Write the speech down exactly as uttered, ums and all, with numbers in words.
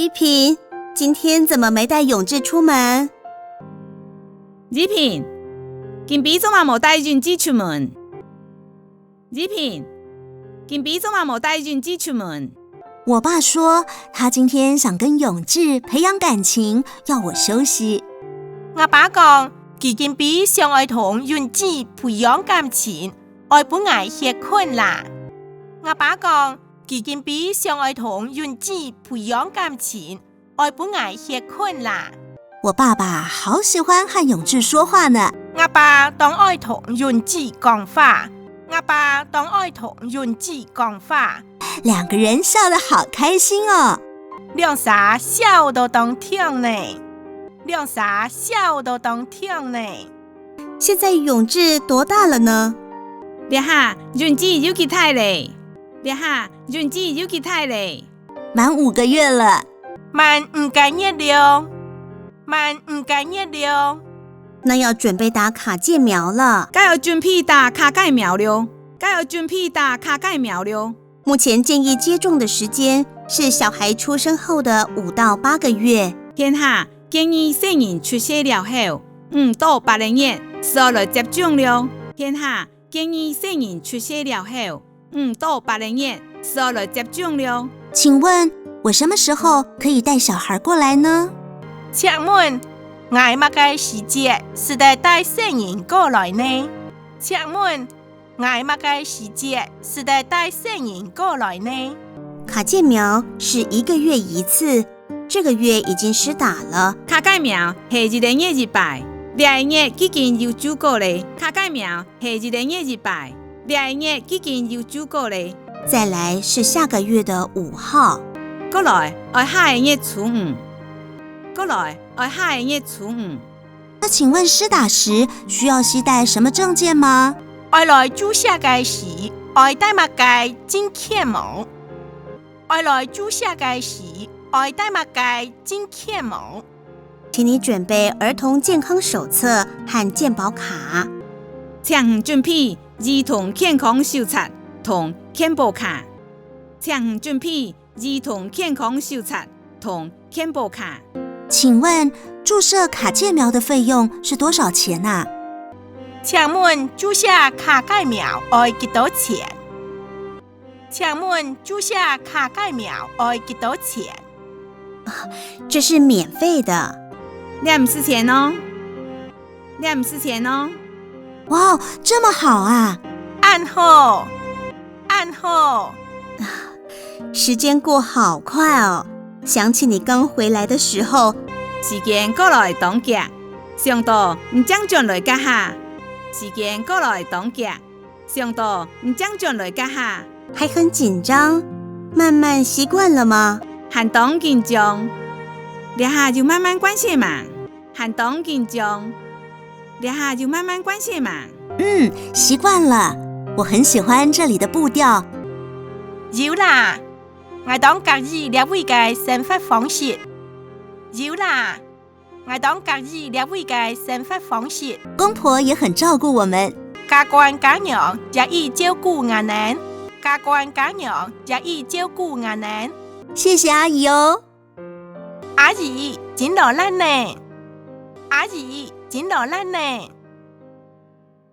依萍，今天怎么没带永志出门？依萍，今晡做麼个無帶永志出門？依萍，今晡做麼个無帶永志出門？我爸说，他今天想跟永志培养感情，要我休息。吾爸講，佢今晡想愛同永志培養感情，愛分𠊎歇睏啦。吾爸講，佢今晡想愛同永志培養感情，愛分𠊎歇睏啦。我爸爸好喜欢和永志说话呢。吾爸當愛同永志講話，吾爸當愛同永志講話。两个人笑得好开心哦。兩儕笑到當暢呢，兩儕笑到當暢呢。现在永志多大了呢？這下永志有幾大咧？這下永志有幾大咧？满五个月了。滿五个月了，滿五个月了。那要准备打卡介苗了。該愛準備打卡介苗了，該愛準備打卡介苗了。目前建议接种的时间是小孩出生后的五到八个月。現下建議細人出世了後，五到八个月就愛來接種了。現下建議細人出世了後，五到八个月就愛來接種了。请问我什么时候可以带小孩过来呢？請問，𠊎麼个時節使得帶細人過來呢？請問，𠊎麼个時節使得帶細人過來呢？卡介苗是一个月一次，这个月已经施打了。卡介苗係一个月一擺，這个月既經有注過咧。卡介苗係一个月一擺，這个月既經有注過咧。再来是下个月的五号。過來愛下个月初五。過來愛下个月初五。那请问施打时需要携带什么证件吗？愛來注射个時，愛帶麼个證件無？愛來注射个時，愛帶麼个證件無？请你准备儿童健康手册和健保卡。請準備兒童健康手冊同健保卡。請準備兒童健康手冊同健保卡。请问注射卡介苗的费用是多少钱啊？請問注射卡介苗愛幾多錢？請問注射卡介苗愛幾多錢？这是免费的。這毋使錢哦。這毋使錢哦。哇，这么好啊！恁好，恁好。时间过好快哦，想起你刚回来的时候。時間過來當遽，想到你正轉來該下。時間過來當遽，想到你正轉來該下。还很紧张，慢慢习惯了吗？還當緊張，這下有慢慢慣勢吂？還當緊張，這下有慢慢慣勢吂？嗯，习惯了。我很喜欢这里的步调。有啦，𠊎當合意這位个生活方式。有啦， 𠊎當合意這位个生活方式。公婆也很照顾我们。家官家娘也已照顧𠊎等。家官家娘也已照顧𠊎等。谢谢阿姨哦。阿姨，真勞力呢。阿姨，真勞力呢。